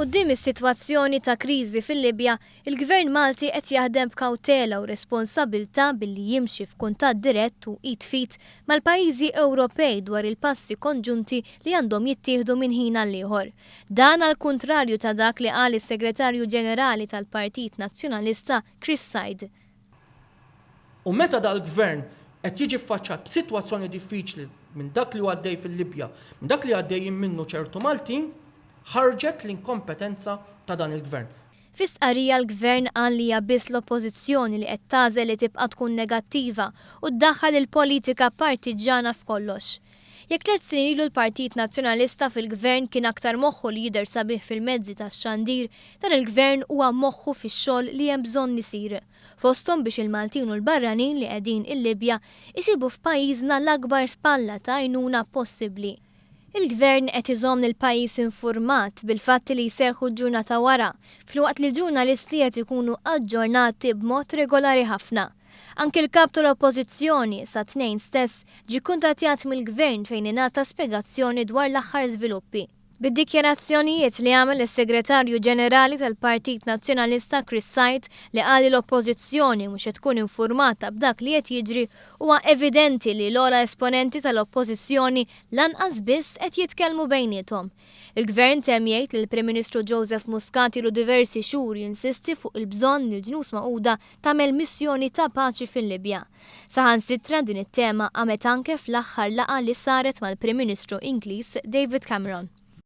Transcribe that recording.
Quddiem is-sitwazzjoni ta' kriżi fil-Libja, il-Gvern Malti qed jaħdem b'kawtela u responsabbiltà billi jimxi f'kuntatt dirett u id f'id mal-pajjiżi Ewropej dwar il-passi konġunti li għandhom jittieħdu minn ħin għall-ieħor. Dan għall-kuntrarju ta' dak li qal is-Segretarju Ġenerali tal-Partit Nazzjonalista Chris Said. U meta dal-Gvern qed jiġi ffaċċat b'sitwazzjoni diffiċli minn dak li hu għaddej fil-Libja, minn dak li għaddejjin minnu ċertu Maltin, ħarġet l-inkompetenza ta' dan il-Gvern. Fi stqarrija l-Gvern qal li hija biss l-Oppożizzjoni li qed tagħżel li tibqa' tkun negattiva u ddaħħal il-politika partiġġana f'kollox. Jekk tlett snin ilu l-Partit Nazzjonalista fil-Gvern kien aktar moħħu li jidher sabiħ fil-mezzi tax-xandir, dan il-Gvern huwa moħħu fix-xogħol li hemm bżonn isir. Fosthom biex il-Maltin u l-barranin li qegħdin il-Libja jsibu f'pajjiżna l-akbar spalla ta' għajnuna possibbli. Il-Gvern qed iżomm lill-pajjiż infurmat bil-fatti li jseħħu ġurnata wara, filwaqt li l-ġurnalisti qed ikunu aġġornati b'mod regolari ħafna. Anki l-Kap tal-Oppożizzjoni, sat-Tnejn stess, ġie kkuntattjat mill-Gvern fejn ingħata spjegazzjoni dwar l-aħħar żviluppi. Bid-dikjarazzjonijiet li għamel is-Segretarju Ġenerali tal-Partit Nazzjonalista Chris Said li qal li l-Oppożizzjoni mhux qed tkun infurmata b'dak li qed jiġri, huwa evidenti li l-ogħla esponenti tal-Oppożizzjoni lanqas biss qed jitkellmu bejniethom. Il-Gvern temm jgħid li l-Prim Ministru Joseph Muscat ilu diversi xhur jinsisti fuq il-bżonn li l-Ġnus Magħquda tagħmel missjoni ta' paċi fil-Libja. Saħansitra din it-tema qamet anke fl-aħħar laqgħa li saret mal-Prim Ministru Ingliż David Cameron.